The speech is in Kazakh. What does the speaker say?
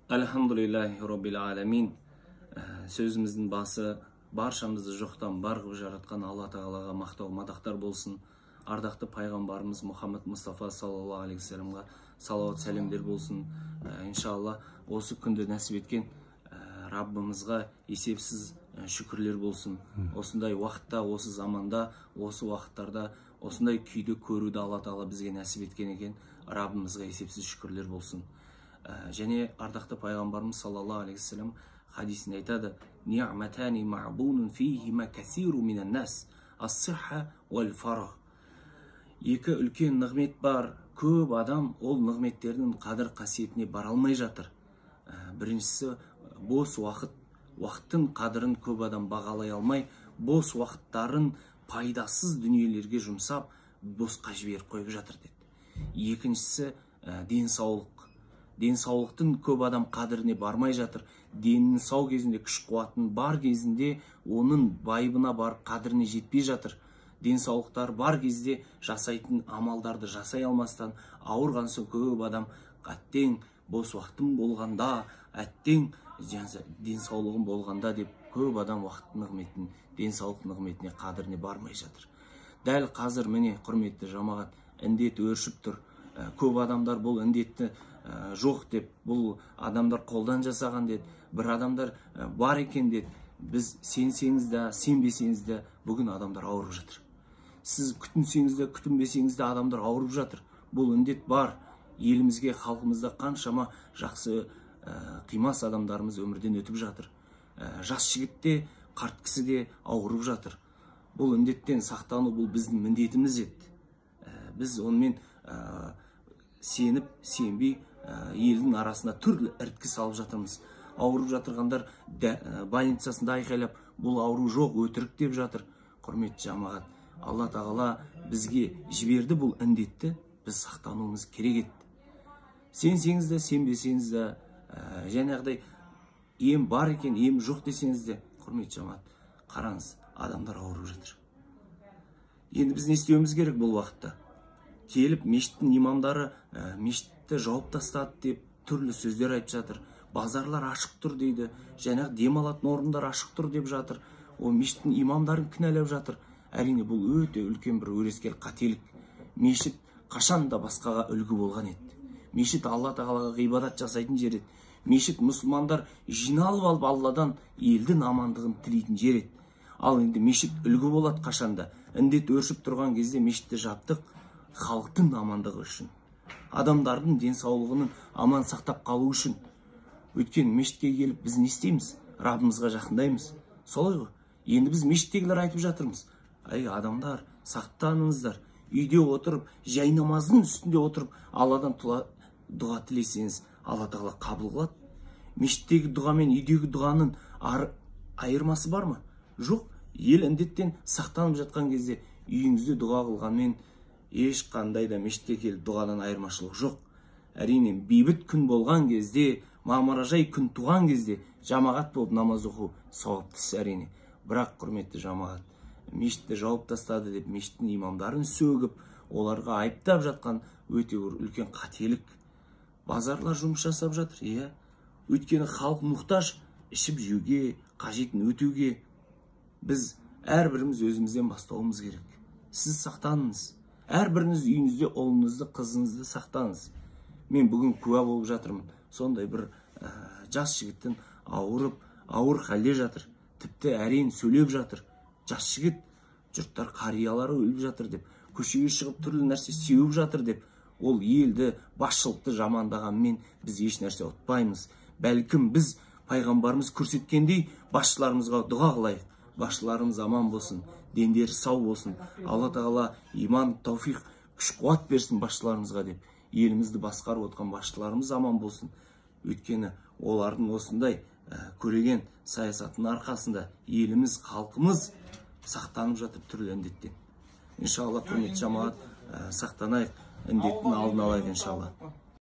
Альхамдулиллахи роббил аламин. Сөзіміздің басы баршамызды жоқтан бар қылып жаратқан Алла Тағалаға мақтау мадақтар болсын. Ардақты пайғамбарымыз Мұхаммед Мұстафа саллаллаху алейхи уассаламға салауат сәлемдер болсын. Иншалла осы күнді нәсіп еткен Раббымызға есепсіз шүкірлер болсын. Осындай уақытта, осы заманда, осы уақыттарда осындай күйді көруді Алла Тағала бізге нәсіп еткен екен. Раббымызға есепсіз шүкірлер болсын. Және ардақты пайғамбарымыз саллаллаху алейхи уассалам хадисінде айтады: «Ни'матани мағбунун фихима касиру минан нас, ас-сихха вал фарах». Екі үлкен нығмет бар. Көп адам ол нығметтердің қадір қасиетіне бара алмай жатыр. Біріншісі бос уақыт. Уақыттың қадірін көп адам бағалай алмай, бос уақыттарын пайдасыз дүниелерге жұмсап, босқа жіберіп қойып жатыр деді. Екіншісі денсаулық. Денсаулықтың көп адам қадіріне бармай жатыр. Денінің сау кезінде, күш қуатының бар кезінде оның байыбына барып қадіріне жетпей жатыр. Денсаулықтары бар кезде жасайтын амалдарды жасай алмастан, ауырған соң көп адам әттең бос уақытым болғанда, әттең денсаулығым болғанда деп көп адам уақыт нығметін, денсаулық нығметіне қадіріне бармай жатыр. Дәл қазір міне, құрметті жамағат, індет өршіп тұр. Көп адамдар бұл індетті жоқ деп, бұл адамдар қолдан жасаған деді, бір адамдар бар екен деді. Біз сенсеңіз де, сенбесеңіз де, бүгін адамдар ауырып жатыр. Сіз күтінсеңіз де, күтінбесеңіз де, адамдар ауырып жатыр. Бұл індет бар. Елімізге, халқымызда қаншама жақсы қимас адамдарымыз өмірден өтіп жатыр. Жас жігіт те, қарт кісі де ауырып жатыр. Бұл індеттен сақтану бұл біздің міндетіміз еді. Біз онымен сеніп, сенбей елдің арасына түрлі іріткі салып жатырмыз. Ауырып жатырғандар больницасында айқайлап, бұл ауру жоқ, өтірік деп жатыр. Құрметті жамағат, Алла Тағала бізге жіберді бұл індетті, біз сақтануымыз керек еді. Сенсеңіз де, сенбесеңіз де, жаңағыдай ем бар екен, ем жоқ десеңіз де, құрметті жамағат, қараңыз, адамдар ауырып жатыр. Енді біз не істеуіміз керек бұл уақытта? Келіп мешіттің имамдары мешітті жауып тастады деп түрлі сөздер айтып жатыр. Базарлар ашық тұр дейді, жаңағы демалатын орындар ашық тұр деп жатыр. Ол мешіттің имамдарын кінәлап жатыр. Әрине, бұл өте үлкен бір өрескел қателік. Мешіт қашан да басқаға үлгі болған еді. Мешіт Алла Тағалаға ғибадат жасайтын жер еді. Мешіт мұсылмандар жиналып алып Алладан елдің амандығын тілейтін жер еді. Ал енді мешіт үлгі болады қашанда. Індет өршіп тұрған кезде мешітті жаптық халықтың амандығы үшін, адамдардың денсаулығының аман сақтап қалу үшін. Өйткені мешітке келіп біз не істейміз? Раббымызға жақындаймыз. Солай ғой. Енді біз мешіттегілер айтып жатырмыз: ай, адамдар, сақтаныңыздар. Үйде отырып, жай намаздың үстінде отырып, Алладан дұға тілесеңіз, Алла Тағала қабыл қылады. Мешіттегі дұға мен үйдегі дұғаның айырмасы бар ма? Жоқ. Ел індеттен сақтанып жатқан кезде үйіңізде дұға қылғанмен ешқандай да мешітке келіп дұғадан айырмашылық жоқ. Әрине, бейбіт күн болған кезде, мамыражай күн туған кезде жамағат болып намаз оқу сауапты іс әрине. Бірақ, құрметті жамағат, мешітті жауып тастады деп мешіттің имамдарын сөгіп, оларға айыптап жатқан өте үлкен қателік. Базарлар жұмыс жасап жатыр, иә. Өйткені халық мұқтаж ішіп жеуге, қажетін өтеуге. Біз әрбіріміз өзімізден бастауымыз керек. Сіз сақтаныңыз. Әрбіріңіз үйіңізде ұлыңызды, қызыңызды сақтаңыз. Мен бүгін куә болып жатырмын. Сондай бір жас жігіттің ауырып, ауыр халде жатыр. Тіпті әрең сөйлеп жатыр. Жас жігіт, жұрттар қариялары өліп жатыр деп, көшеге шығып түрлі нәрсе сеуіп жатыр деп, ол елді, басшылықты жамандағанмен біз еш нәрсе ұтпаймыз. Бәлкім біз пайғамбарымыз көрсеткендей басшыларымызға дұға қылайық. Басшыларымыз аман болсын, дендері сау болсын. Алла Тағала иман, тауфиқ, күш қуат берсін басшыларымызға деп. Елімізді басқарып отқан басшыларымыз аман болсын. Өйткені олардың осындай көреген саясатының арқасында еліміз, халқымыз сақтанып жатыр түрлі індеттен. Иншалла, құрметті жамағат, сақтанайық, індеттің алдын алайық иншалла.